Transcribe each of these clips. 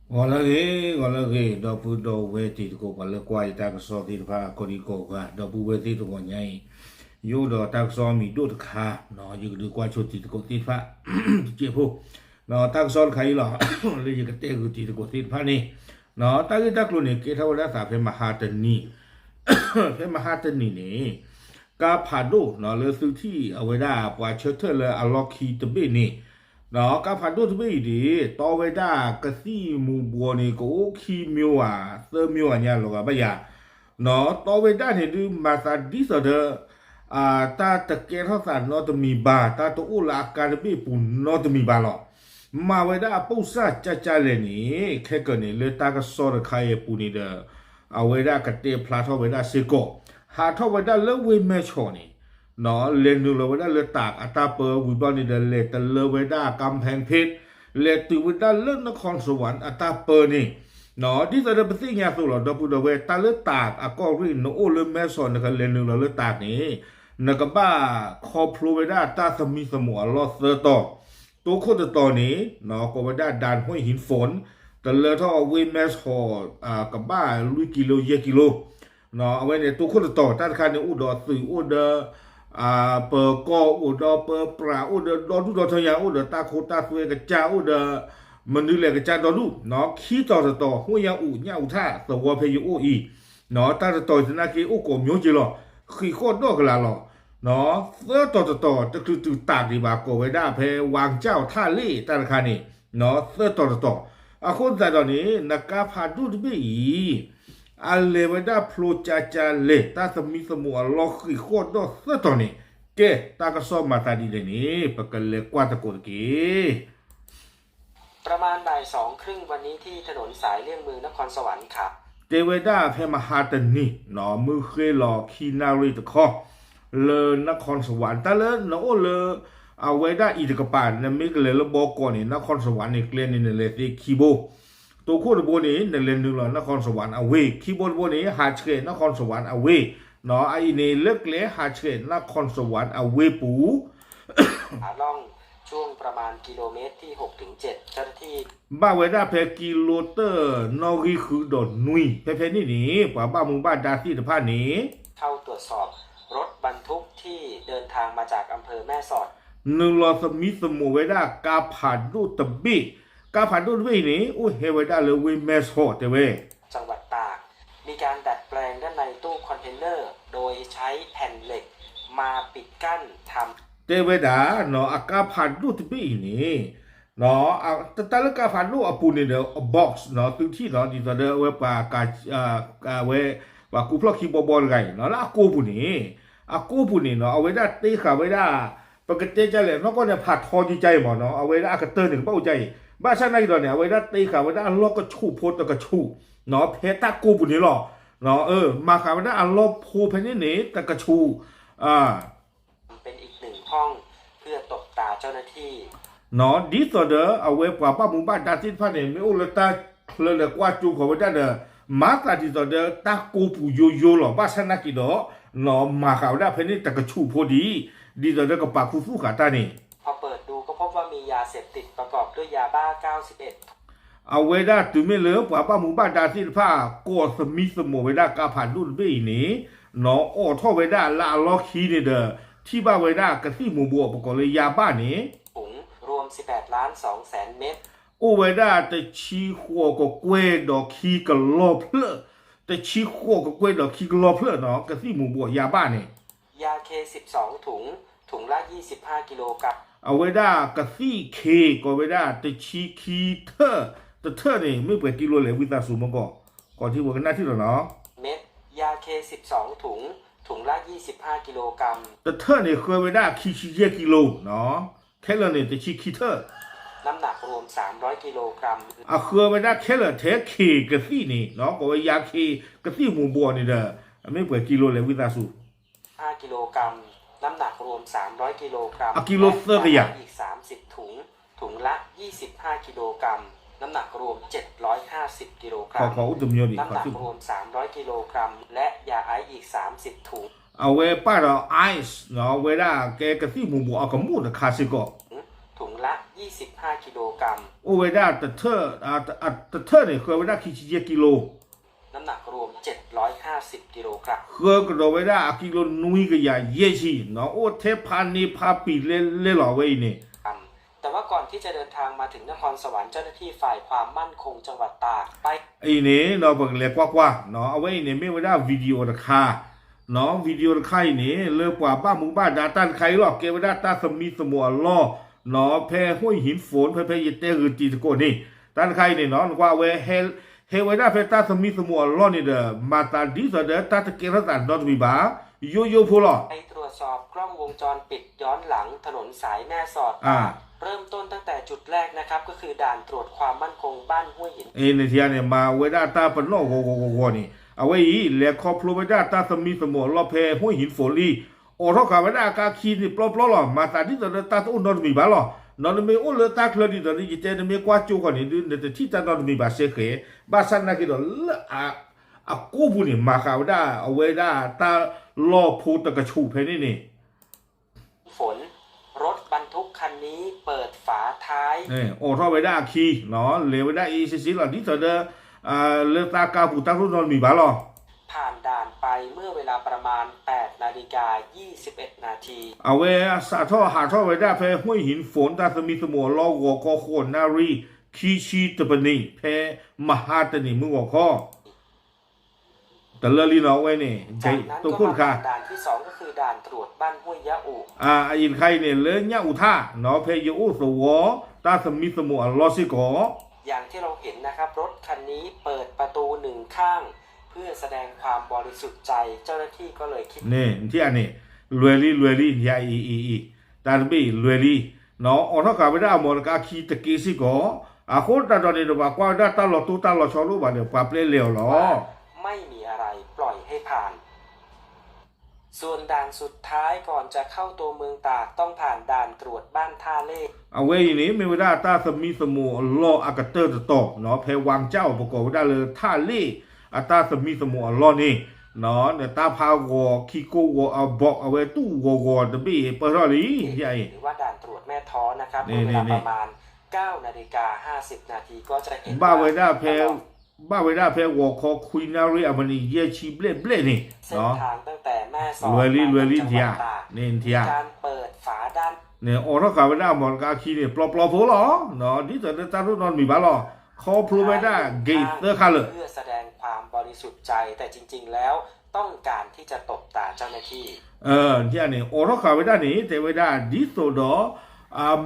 ဂီၤလၢအဂ့ၤ, ဂီၤလၢအဂ့ၤ, ဒီပုၢ်ဒီဝဲၢ်တံၤသကိး ပှၤလၢကွၢ်ယတၢ်ကစီၣ်သ့ၣ်တဖၣ် ကိးဒံကိးဂၤ, ဒီပုၢ်ဝဲၢ်သ့ၣ်တဂီၤညါအံၤ, ယအိၣ်ဒီးတၢ်ကစီၣ်မံၤဒိၣ်တခါ, ယကဒုးကွၢ်ဆိတံၤသကိးသ့ၣ်တဖၣ် တစဲးဖိ, တၢ်ကစီၣ်တခါအံၤလီၤ, လၢယကတဲဂုာ်တံၤသကိးသ့ၣ်တဖၣ်န့ၣ်, တၢ်ဂ့ၢ်တၢ်ကျိၤန့ၣ် ကဲထီၣ်ဝဲဒၣ်သးဖဲမဟါတနံၤ ဖဲမဟါတနံၤန့ၣ်, ကါဖးဒိၣ်လၢသုထံၣ်အဝဲဒၣ်ပှၤဆၢထၢၣ်လၢအလီၢ်ခံတဘ့ၣ်န့ၣ်, ကါဖးဒိၣ်တဘ့ၣ်အံၤန့ၣ် တီဝဲဒၣ်ကသံၣ်မူၤဘှီးန့ၣ် ကအိၣ်ခံမျိုးဧါ, သၢမျိုးဧါညါလီၤဂာ်ဘၣ်ယၤ, တီဝဲဒၣ်န့ၣ်ဒုးမၤသးဒ်သိးဒီး တၢ်တကဲထီၣ်သးနီတမံၤဘၣ်, တၢ်တအိၣ်လၢအကါတဘ့ၣ်အပူၤနီတမံၤဘၣ်လီၤ. မၤဝဲဒၣ်အပိၢ်စၢ်ကၠၢ်ကၠၢ်လဲၣ်န့ၣ် ခဲကနံၣ်န့ၣ် လၢတၢ်ကစီၣ်တခါအံၤအပူၤန့ၣ်ဒီး အဝဲဒၣ်ကတဲဖျါထီၣ်ဝဲဒၣ်စ့ၢ်ကီး, ဟးထီၣ်ဝဲဒၣ်လၢဝ့ၢ်မဲၢ်ဆီးန့ၣ်, လဲၤနုာ်လီၤဝဲဒၣ်လၢတၢးအတၢ်ပၢဝံၤဘျီန့ၣ်ဒီး လဲၤတလၢဝဲဒၣ်ကၣ်ဖဲၣ်ဖ့း, လဲၤတုၤဝဲဒၣ်လၢနခီၣ်စဝၣ်အတၢ်ပၢန့ၣ်, ဒ်သိးဒီးပသ့ၣ်ညါအသိးလီၤ ဒီပုၢ်ဒီဝဲၢ်, တၢ်လၢတၢးအကီၢ်ရ့ၣ် နအိၣ်လၢမဲၢ်ဆီး နကလဲၤနုာ်လီၤလၢတၢးန့ၣ်, နကဘၣ်ခီဖျိဝဲဒၣ်တၢ်သမံသမိးအလီၢ်သၢတီၤ, တိခိၣ်တတီၤန့ၣ် ကိးဝဲဒၣ် ด่านห้วยหินฝน, တလၢထီၣ်ဝ့ၢ်မဲၢ်ဆီး ကဘၣ်လွံၢ်ကံလိ ယဲၢ်ကံလိ အဝဲန့ၣ် တိခိၣ်တတီၤ တၢ်တခါန့ၣ် အိၣ်ဒီးသုး အိၣ်ဒီး ပၢၤကီၢ် အိၣ်ဒီးပၢၤပြး အိၣ်ဒီးဒီဒူၣ်ဒီထၢညါ အိၣ်ဒီးတၢ်ခိတၢ်သွဲကစၢ် အိၣ်ဒီး မနုၤလဲၣ်ကစၢ်ဒီဒူၣ်, ခံတီၤတတီၤ ဟိၣ်ယၢ်အူး ညၣ်အူးထၣ် သဝီဖဲယအိၣ်အံၤ, တၢ်တတီၤသနာ်က့ အိၣ်ကိးမျိုးက့လီၤ, ဃံးဃီၣ်ဒီၣ်ကလာ်လီၤ. သၢတီၤတတီၤ တချုးတုၤတၢးဒံးဘၣ် ကိးဝဲဒၣ်ဖဲ ဝၣ်ကၠီၣ်ထၣ်လ့ၣ် တၢ်တခါန့ၣ်, သၢတီၤတတီၤ, အဃိသတးဒီးန့ၣ် နကါဖးဒိၣ်တဘ့ၣ်အံၤ အလဲၤဝဲဒၣ်ဖျိကၠၢ်ကၠၢ်လဲၣ် တၢ်သမံသမိးအလီၢ်ဃံးဃီၣ်ဒီၣ်သၢတီၤန့ၣ်, ကဲ တၢ်ကစီၣ်မၤသးဒ်လဲၣ်န့ၣ် ပကလဲၤကွၢ်သကိးတက့ၢ်. ประมาณบ่ายสองครึ่งวันนี้ที่ถนนสายเลี่ยงเมืองนครสวรรค์ค่ะ တဲဝဲဒၣ်ဖဲမဟါတနံၤ မုၢ်ဃ့လီၤခံနၣ်ရံၣ်တခီ လၢနခီၣ်စဝၣ် တၢ်လၢနအိၣ်လၢ အဝဲဒၣ်အံၤတကပၤ နမ့ၢ်ကလဲၤလၢဘီကီးန့ၣ် နခီၣ်စဝၣ်န့ၣ် ကျဲန့ၣ် နလဲၤသ့ခံဘိ, တိခိၣ်တဘိန့ၣ် နလဲၤနုာ်လီၤနခီၣ်စဝၣ်အဝ့ၢ်, ခံဘိတဘိန့ၣ် ဟးဆှဲးနခီၣ်စဝၣ်အဝ့ၢ်, အအံၤန့ၣ် လၢကျဲဟးဆှဲးနခီၣ်စဝၣ်အဝ့ၢ်ပူၤ ช่วงประมาณกิโลเมตรที่หกถึงเจ็ด เจ้าหน้าที่ ဘၣ်ဝဲဒၣ်ဖဲကံလိတၢၢ်နီၣ်ဂံၢ်ဃုဒီးနွံ ဖဲဖဲန့ၣ်န့ၣ် ပှၤဘၣ်မူဘၣ်ဒါသ့ၣ်တဖၣ်န့ၣ် เข้าตรวจสอบรถบรรทุกที่เดินทางมาจากอำเภอแม่สอด နုာ်လီၤသမံသမိးဝဲဒၣ်ကါဖးဒိၣ်တဘ့ၣ်, ကါဖးဒိၣ်တဘ့ၣ်အံၤန့ၣ် အိၣ်ဟဲဝဲဒၣ်လၢဝ့ၢ်မဲၢ်ဆီးတဲဝဲ จังหวัดตาก มีการดัดแปลงด้านในตู้คอนเทนเนอร์ โดยใช้แผ่นเหล็กมาปิดกั้นทำ တဲဝဲဒၣ် အကါဖးဒိၣ်တဘ့ၣ်အံၤန့ၣ် တၢ်လၢကါဖးဒိၣ်အပူၤန့ၣ်ဒီး box သုထံၣ်နီၤ ဒ်သိးဒီးအဝဲပှၤ ဝဲ ပှၤကူဖျီၣ်ခံဘီဘီတဂၤအံၤနီၤ လၢအကိးပူၤန့ၣ်, အကိးပူၤန့ၣ်နီၤ အဝဲဒၣ်တ့ဃာ်ဝဲဒၣ် ပကတဲဒ်လဲၣ် နီၢ်ကီၢ်န့ၣ် ဖးထီဒ်ကါအံၤမ့ၢ်နီၤ အဝဲဒၣ်အကတၢၢ်န့ၣ် ကဘၣ်အိၣ်ကါအံၤ, ဘၣ်ဆၣ်နာ်က့ၤဒီးန့ၣ် အဝဲဒၣ်တ့ဃာ်ဝဲဒၣ်အလီၢ်ကဆူးဖိတကဆူးနီၤ ဖဲတၢ်ကိးပူၤန့ၣ်လီၤ. မၤဃာ်ဝဲဒၣ်အလီၢ်ဖိဖဲန့ၣ်န့ၣ် တကဆူး เป็นอีกหนึ่งห้องเพื่อตบตาเจ้าหน้าที่ နီၤ ဒ်သိးဒီးအဝဲပှၤဘၣ်မူဘၣ်ဒါသ့ၣ်တဖၣ်န့ၣ် မ့ၢ်အိၣ်လၢတၢ်ချၢဒီးကွၢ်ကၠိဃီၤဝဲဒၣ်ဒီး မၤသးဒ်သိးဒီးတၢ်ကိးပူၤယိယိလီၤ. ဘၣ်ဆၣ်နာ်က့ၤဒီး နီၤ မၤဃာ်ဝဲဒၣ်ဖဲန့ၣ်တကဆူးဖိဒံး ဒ်သိးဒီးကပာ်ခူသူၣ်ဃာ်တၢ်န့ၣ် พอเปิดดูก็พบว่ามียาเสพติดประกอบด้วยยาบ้าเก้าสิบเอ็ด အဝဲဒၣ်တုၤမ့ၢ်လၢပှၤဘၣ်မူဘၣ်ဒါသ့ၣ်တဖၣ် ကိးသမံသမိးဝဲဒၣ်ကါဖးဒိၣ်တဘ့ၣ်အံၤန့ၣ် နီၤ အိးထီၣ်ဝဲဒၣ်လၢအလီၢ်ခံန့ၣ်ဒီး ထံၣ်ဘၣ်ဝဲဒၣ်ကသံၣ်မူၤဘှီးပကိးလၢယါဘၣ်န့ၣ် ถุง รวมสิบแปดล้านสองแสนเม็ด အိၣ်ဝဲဒၣ်တဆံဃိးကကွဲၢ်ဒီးခံကလီၢ်ဖျၢၣ်, တဆံဃိးကကွဲၢ်ဒီးခံကလီၢ်ဖျၢၣ်နီၤ ကသံၣ်မူၤဘှီးယါဘၣ်န့ၣ် ยาเคสิบสองถุง ถุงละยี่สิบห้ากิโลกรัม အဝဲဒၣ်ကသံၣ်ခ့ ကိးဝဲဒၣ်တဆံခံထၢၣ်, တထၢၣ်န့ၣ် မ့ၢ်ပှဲၤကံလိလဲၣ် ဝံသးစူၤမၢ်ကီး, ကီးထံဝဲကနၣ်ထံၣ်လီၤနီၤ เม็ด ยาเคสิบสองถุง ถุงละยี่สิบห้ากิโลกรัม တထၢၣ်န့ၣ်ဃၢဝဲဒၣ်ခံဆံယဲၢ်ကံလိနီၤ, ခဲလၢာ်န့ၣ် တဆံခံထၢၣ် น้ำหนักรวมสามร้อยกิโลกรัม အဃၢဝဲဒၣ်ခဲလၢာ်ထဲခ့ကသံၣ်န့ၣ်နီၤ ကိးဝဲယါခ့ကသံၣ်မူၤဘှီးန့ၣ်ဒီး မ့ၢ်ပှဲၤကံလိလဲၣ် ဝံသးစူၤ ห้ากิโลกรัม น้ำหนักรวมสามร้อยกิโลกรัม အကံလိသၢကယၤ และยาไอซ์อีกสามสิบถุง ถุงละยี่สิบห้ากิโลกรัม น้ำหนักรวมเจ็ดร้อยห้าสิบกิโลกรัม ขอ ขออุดมโยนอีก น้ำหนักรวมสามร้อยกิโลกรัม และยาไอซ์อีกสามสิบถุง အဝဲပာ်ဒီး ice နီၤ ဝဲဒၣ်ကဲကသံၣ်မူၤဘှီးအကမူၣ်တခါစ့ၢ်ကီး ถุงละ ยี่สิบห้ากิโลกรัม အိၣ်ဝဲဒၣ်တထၢၣ် တထၢၣ်န့ၣ် ဃၢဝဲဒၣ်ခံဆံယဲၢ်ကံလိ น้ำหนักรวมเจ็ดร้อยห้าสิบกิโลกรัม ဃၢကဒီးဝဲဒၣ်အကံလိနွံကယၤယဲၢ်ဆံနီၤ အိၣ်ထဲဖးန့ၢ်ဖးပံာ်လဲလဲလီၤ အဝဲအံၤန့ၣ် แต่ว่าก่อนที่จะเดินทางมาถึงนครสวรรค์ เจ้าหน้าที่ฝ่ายความมั่นคงจังหวัดตาก အံၤန့ၣ်နီၤ ပကလဲၤကွၢ်ကွၢ်နီၤ အဝဲအံၤန့ၣ် မ့ၢ်ဝဲဒၣ် video တခါ နီၤ video တခါအံၤန့ၣ် လၢပှၤဘၣ်မူဘၣ်ဒါတၢ်တခါအံၤလီၤ ကဲဝဲဒၣ်တၢ်သမံသမိးအလီၢ်နီၤ ဖဲ ห้วยหินฝน ဖဲဖဲယတဲဂုာ်တံၤသကိးန့ၣ် တၢ်တခါအံၤန့ၣ်နီၤ နကွၢ်ဝဲ ဟဲဝဲဒၣ်ဖဲတၢ်သမံသမိးအလီၢ်န့ၣ်ဒီး မၤသးဒ်သိးဒီးတၢ်တကဲထီၣ်သးနီတမံၤဘၣ် ယိယိဖိလီၤ ไปตรวจสอบกล้องวงจรปิดย้อนหลังถนนสายแม่สอด เริ่มต้นตั้งแต่จุดแรกนะครับ ก็คือด่านตรวจความมั่นคงบ้านห้วยหิน เออ န့ၣ်ထံၣ်န့ၣ် မၤဝဲဒၣ်တၢ်ပနီၣ်ဂီၤဂီၤဂီၤဂီၤန့ၣ် အဝဲအံၤ လဲၤခီဖျိဝဲဒၣ်တၢ်သမံသမိးအလီၢ်ဖဲ ห้วยหินฝน လံ အိးထီၣ်ဃာ်ဝဲဒၣ်အကါခံန့ၣ်ပျီပျီလီၤ မၤသးဒ်သိးဒီးတၢ်တအိၣ်နီတမံၤဘၣ်လီၤ နီၤ နမ့ၢ်အိၣ်လၢတၢ်ချၢဒ်သိးဒီးယတဲ နမ့ၢ်ကွၢ်ကၠိဃီၤန့ၣ် နတထံၣ်တၢ်နီတမံၤဘၣ်စဲဃဲၤ ဘၣ်ဆၣ်သနာ်က့ဒီးလၢ အကိၢ်ပူၤန့ၣ် မၤဃာ်ဝဲဒၣ် အဝဲဒၣ်တၢ်လီၢ်ဖိတကဆူးဖဲန့ၣ်န့ၣ် ฝน รถบรรทุกคันนี้เปิดฝาท้าย အိးထီၣ်ဝဲဒၣ်အခံနီၤ လဲၤဝဲဒၣ်အ့စ့စ့လီၤ ဒ်သိးဒီး လၢတၢ်ကါပူၤတၢ်တအိၣ်နီတမံၤဘၣ်လီၤ ผ่านด่านไปเมื่อเวลาประมาณแปดนาฬิกายี่สิบเอ็ดนาที အဝဲစးထီၣ်ဟးထီၣ်ဝဲဒၣ်ဖဲ ห้วยหินฝน တၢ်သမံသမိးအလီၢ်ဂီၤခီ ဃိးနၣ်ရံၣ် ခံဆံတပနံၣ် ဖဲမဟါတနံၤမုၢ်ဂီၤခီ တလၢလံနီၤ အဝဲန့ၣ် จากนั้นก็มาผ่านด่านที่สอง ก็คือด่านตรวจบ้านห้วยยะอุ အအံၤတခါအံၤန့ၣ် လၢညၣ်အူထၣ်နီၤ ဖဲယအိၣ်သဝီ တၢ်သမံသမိးအလီၢ်စ့ၢ်ကီး อย่างที่เราเห็นนะครับ รถคันนี้เปิดประตูหนึ่งข้าง เพื่อแสดงความบริสุทธิ์ใจ เจ้าหน้าที่ก็เลยคิด န့ၣ် နထံၣ်ဧါန့ၣ် လွဲၤလံ လွဲၤလံ နထံၣ်အံၤ အံၤ အံၤ တၢ်တဘ့ၣ်အံၤ လွဲၤလံ နီၤ အိးထီၣ်ဃာ်ဝဲဒၣ်အမီၢ်တကါခံတက့ၢ်စ့ၢ်ကီး အဃိသတးဒီးန့ၣ်ဒီး ပှၤကွၢ်ဝဲဒၣ်တၢ်လီၤတိၢ်တၢ်လီၤဆီတအိၣ်ဘၣ်ဒီး ပှၤပျဲလဲၤအီၤလီၤ ไม่มีอะไร ปล่อยให้ผ่าน ส่วนด่านสุดท้ายก่อนจะเข้าตัวเมืองตากต้องผ่านด่านตรวจบ้านท่าเลข အဝဲအံၤန့ၣ် မ့ၢ်ဝဲဒၣ်တၢ်သမံသမိးအလီၢ်အကတၢၢ်တတီၤနီၤ ဖဲဝၤကၠီၣ် ပကိးဝဲဒၣ်လၢထၣ်လ့ၣ် အတၢ်သမံသမိးအလီၢ်န့ၣ် နတၢ်ဖးဂီၤခံကိးဂီၤအဘီး အဝဲတူၢ်ဂီၤဂီၤတဘ့ၣ်အံၤ ပၢၢ်ထီၣ်လံ ယအံၤ หรือว่าด่านตรวจแม่ท้อนะครับ เวลาประมาณเก้านาฬิกาห้าสิบนาที ก็จะเห็นว่า ဘၣ်ဝဲဒၣ်ဖဲ ဘၣ်ဝဲဒၣ်ဖဲဂီၤခီခွံနၣ်ရံၣ်အမံးနံးယဲၢ်ဆံဘျဲၣ်ဘျဲၣ်န့ၣ် เส้นทางตั้งแต่แม่สอด လွဲၤလံ လွဲၤလံ နထံၣ်ဧါ န့ၣ်နထံၣ်ဧါ การเปิดฝาด้าน န့ၣ် အိးထီၣ်ဃာ်ဝဲဒၣ်အမီၢ်တကါခံန့ၣ် ပျီပျီဖိလီၤ ဒ်သိးဒီးတၢ်တအိၣ်နီတမံၤဘၣ်လီၤ ခီဖျိဝဲဒၣ် gate သၢခါလၢာ် เพื่อแสดงความบริสุทธิ์ใจ แต่จริงๆแล้วต้องการที่จะตบตาเจ้าหน้าที่ နထံၣ်ဧါန့ၣ် အိးထီၣ်ဃာ်ဝဲဒၣ်န့ၣ် တဲဝဲဒၣ် ဒ်သိးဒီး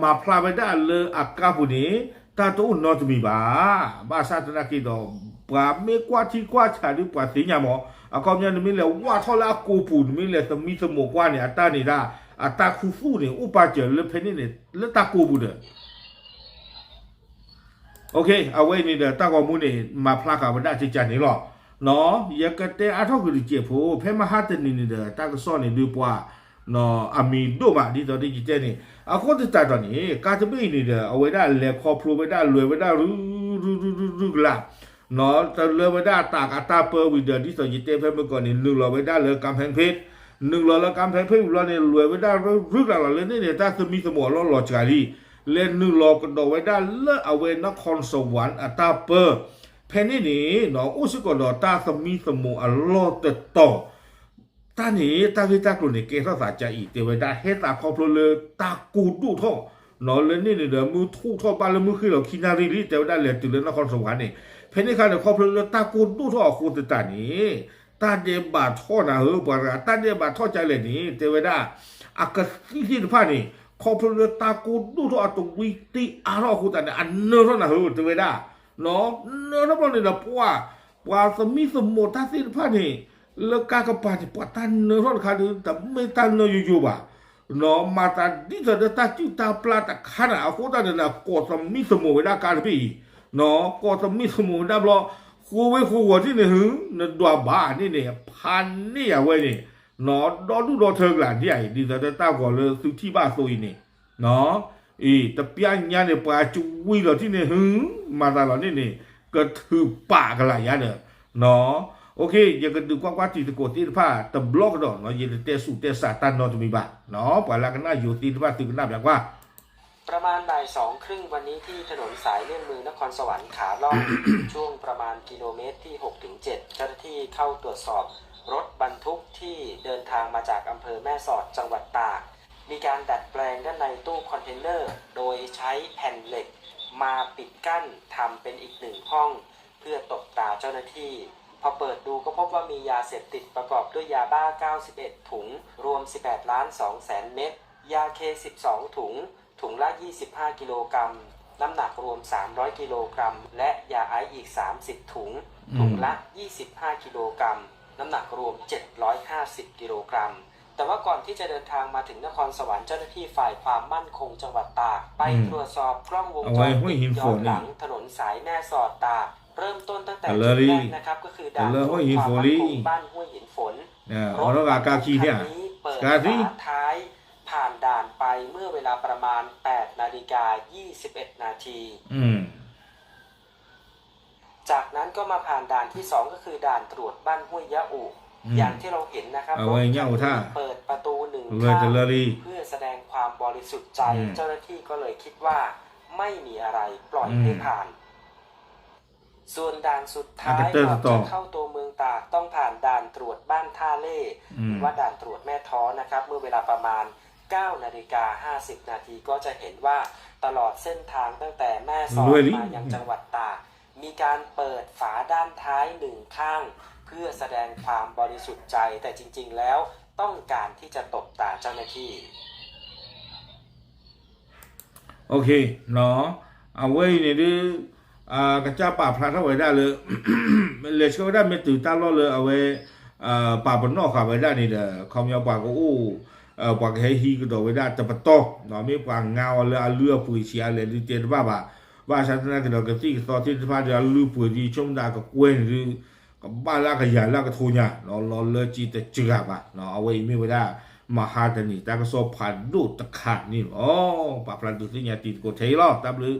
မၤဖျါဝဲဒၣ်လၢအကါပူၤန့ၣ် တၢ်တအိၣ်နီတမံၤဘၣ်. ဘၣ်ဆၣ်သနာ်က့ဒီး ပှၤမ့ၢ်ကွၢ်ထံကွၢ်ဆးဒုးပှၤသ့ၣ်ညါမး, အခီပညီနမ့ၢ်လဲၤဝၢ်ထီၣ်လၢအကိာ်ပူၤ နမ့ၢ်လဲၤသမံသမိးကွၢ်န့ၣ် အတၢ်န့ၣ်ဒၣ် အတၢ်ခူသူၣ်န့ၣ် အိၣ်ပာ်စၢၤလၢဖဲန့ၣ်န့ၣ် လၢတၢ်ကိာ်ပူၤဒီး အဝဲအံၤန့ၣ်ဒီး တၢ်ဂီၤမူန့ၣ် မၤဖျါဃာ်ဝဲဒၣ်ကကန့ၣ်လီၤ. ယကတဲအါထီၣ်ကွံာ်တစဲးဖိ ဖဲမဟါတနံၤန့ၣ်ဒီး တၢ်ကစီၣ်န့ၣ်ဒုးပှၤ အမံၤဒိၣ်မး ဒ်သိးဒ်ယတဲန့ၣ် အဃိသတးဒီးန့ၣ် ကါတဘ့ၣ်အံၤန့ၣ်ဒီး အဝဲဒၣ်လဲၤခီဖျိဝဲဒၣ်လွဲၤဝဲဒၣ်ရုရုရုရုကလး တလၢဝဲဒၣ်တၢ်ကတၢၢ်ပၢဝံၤဒီး ဒ်သိးယတဲဖဲမုၢ်ကီၢ်န့ၣ် နုာ်လီၤဝဲဒၣ်လၢ กำแพงเพชร နုာ်လီၤလၢ กำแพงเพชร ဝံၤလီၤန့ၣ် လွဲၤဝဲဒၣ်ရုရုကလးလီၤ လၢန့ၣ်န့ၣ် တၢ်သမံသမိးအလီၢ်လီၤစှၤလံ လဲၤနုာ်လီၤကဒီးဝဲဒၣ်လၢအဝဲ นครสวรรค์ အတၢ်ပၢ ဖဲန့ၣ်န့ၣ် အိၣ်စ့ၢ်ကီးဒီးတၢ်သမံသမိးအလီၢ်တတီၤ တၢ်န့ၣ် တၢ်ဂ့ၢ်တၢ်ကျိၤန့ၣ် ကဲထီၣ်သးကအံၤ တဲဝဲဒၣ် ဟဲသးခီဖျိလၢတၢ်ကိၢ်ဒိၣ်ထီၣ် လၢန့ၣ်န့ၣ်ဒီး မုၢ်ထူၣ်ထီၣ်ဘၣ်လၢမုၢ်ဃ့ၢ်လီၤခံနၣ်ရံၣ်လံ တဲဝဲဒၣ်လဲၤတုၤလၢ นครสวรรค์ န့ၣ် ဖဲန့ၣ်အခါန့ၣ် ခီဖျိလၢတၢ်ကိၢ်ဒိၣ်ထီၣ်အဃိသတးန့ၣ် တၢ်ဒဲးဘးထီၣ်နၤဧၢ ပှၤတဂၤ တၢ်ဒဲးဘးထီၣ်ကလဲၣ်န့ၣ် တဲဝဲဒၣ် အကသံၣ်သ့ၣ်တဖၣ်န့ၣ် ခီဖျိလၢတၢ်ကိၢ်ဒိၣ်ထီၣ်အတဝံတ့ၢ်အါထီၣ်အဃိသတးန့ၣ် အနၢထီၣ်နၤဧၢ တဲဝဲဒၣ် နၢထီၣ်ဘျီန့ၣ်ဒီး ပှၤ ပှၤသမံသမိးတၢ်သ့ၣ်တဖၣ်န့ၣ် လၢကါကပၤန့ၣ် ပှၤတၢ်နၢထီၣ်တခါဒီး တမ့ၢ်တၢ်နၢယိယိဘၣ် မၤသးဒ်သိးဒီးတၢ်စုၣ်တၢ်ပျၢ်တခါန့ၣ် အဃိသတးန့ၣ်ဒီး ကိးသမံသမိးဝဲဒၣ်ကါတဘ့ၣ်အံၤ ကိးသမံသမိးဝဲဒၣ်ဘျီ ဃိဝ့ဃိဂီၤထံၣ်န့ၣ် ဟု နဒွးဘၣ်န့ၣ်န့ၣ် ဖးန့ၢ်ယၤဝဲန့ၣ် ဒီဒူၣ်ဒီထၢကလးဒ်အံၤ ဒ်သိးဒီးတၢ်ဂီၤလၢသုထံၣ်ဘၣ်အသိးအံၤန့ၣ် အံၤ တပျၢ်ညါန့ၣ် ပှၤစဝံၤလီၤထံၣ်န့ၣ် ဟု မၤသးလီၤန့ၣ်န့ၣ် ကထုးပာ်ကလးယၤဒီး ယကဒုးကွၢ်ကွၢ်တံၤသကိးသ့ၣ်တဖၣ်တဘျီကဒီး ယတတဲစူၣ်တဲစးတၢ်နီတမံၤဘၣ် ပှၤလၢကနၣ်ယိၤသ့ၣ်တဖၣ်သုကနၣ်ပျးကွၢ် ประมาณบ่ายสองครึ่งวันนี้ที่ถนนสายเลี่ยงเมืองนครสวรรค์ขาล่อง ช่วงประมาณกิโลเมตรที่หกถึงเจ็ด เจ้าหน้าที่เข้าตรวจสอบรถบรรทุกที่เดินทางมาจากอำเภอแม่สอดจังหวัดตาก มีการดัดแปลงด้านในตู้คอนเทนเนอร์ โดยใช้แผ่นเหล็กมาปิดกั้นทำเป็นอีกหนึ่งห้อง เพื่อตบตาเจ้าหน้าที่ พอเปิดดูก็พบว่ามียาเสพติดประกอบด้วยยาบ้า เก้าสิบเอ็ด ถุง รวม สิบแปดล้านสองแสน เม็ด ยาเค สิบสอง ถุง ถุงละ ยี่สิบห้า กิโลกรัม น้ำหนักรวม สามร้อย กิโลกรัม และยาไอซ์อีก สามสิบ ถุง ถุงละ ยี่สิบห้า กิโลกรัม น้ำหนักรวม เจ็ดร้อยห้าสิบ กิโลกรัม แต่ว่าก่อนที่จะเดินทางมาถึงนครสวรรค์ เจ้าหน้าที่ฝ่ายความมั่นคงจังหวัดตากไปตรวจสอบกล้องวงจรปิดย้อนหลังถนนสายแม่สอดตาก เริ่มต้นตั้งแต่จุดแรกนะครับ ก็คือด่านตรวจความมั่นคงบ้านห้วยหินฝน รถบรรทุกคันนี้เปิดฝาท้ายผ่านด่านไปเมื่อเวลาประมาณ แปดนาฬิกา ยี่สิบเอ็ด นาที จากนั้นก็มาผ่านด่านที่สอง ก็คือด่านตรวจบ้านห้วยยะอุ อย่างที่เราเห็นนะครับ รถคันนี้เปิดประตูหนึ่งข้างเพื่อแสดงความบริสุทธิ์ใจ เจ้าหน้าที่ก็เลยคิดว่าไม่มีอะไร ปล่อยให้ผ่าน ส่วนด่านสุดท้ายก่อนจะเข้าตัวเมืองตากต้องผ่านด่านตรวจบ้านท่าเล่ หรือว่าด่านตรวจแม่ท้อนะครับ เมื่อเวลาประมาณ เก้านาฬิกา ห้าสิบ นาที ก็จะเห็นว่าตลอดเส้นทางตั้งแต่แม่สอดมายังจังหวัดตาก มีการเปิดฝาด้านท้ายหนึ่งข้าง เพื่อแสดงความบริสุทธิ์ใจ แต่จริงๆแล้วต้องการที่จะตบตาเจ้าหน้าที่ โอเค အဝဲအံၤန့ၣ်ဒုး ကစၢ်ပာ်ဖျါထီၣ်ဝဲဒၣ်လၢ လဲၤဆှၢဝဲဒၣ်မ့ၢ်တုၤတၢ်လီၢ်လၢအဝဲ ပာ်ပနီၣ်ဃာ်ဝဲဒၣ်န့ၣ်ဒီး ခီပညီပှၤကအိၣ် ပှၤကဟဲဟံးကဒီးဝဲဒၣ်တပတီၢ် မ့ၢ်ပှၤငါအီၤလၢအလုၢ်အပှ့ၤဆံးအါလဲၣ်ဒုးတဲတဘၣ်ဘၣ်. ဘၣ်ဆၣ်သနာ်က့ဒီး ကသံၣ်ကသီသ့ၣ်တဖၣ်ဒီး အလုၢ်ပှ့ၤဒ်ဆိကမိၣ်သးကကွဲန့ၣ်ဒုး ကဘၣ်လၢအကယၤလၢအကထိညါ လီၤလၢကံတစှၤဘၣ်. အဝဲအံၤမ့ၢ်ဝဲဒၣ် မဟါတနံၤ တၢ်ကစီၣ်ဖးဒိၣ်တခါန့ၣ်လီၤ. ပာ်ဖျါဒုးသ့ၣ်ညါတံၤသကိးထဲအံၤလီၤ. တၢ်ဘျုး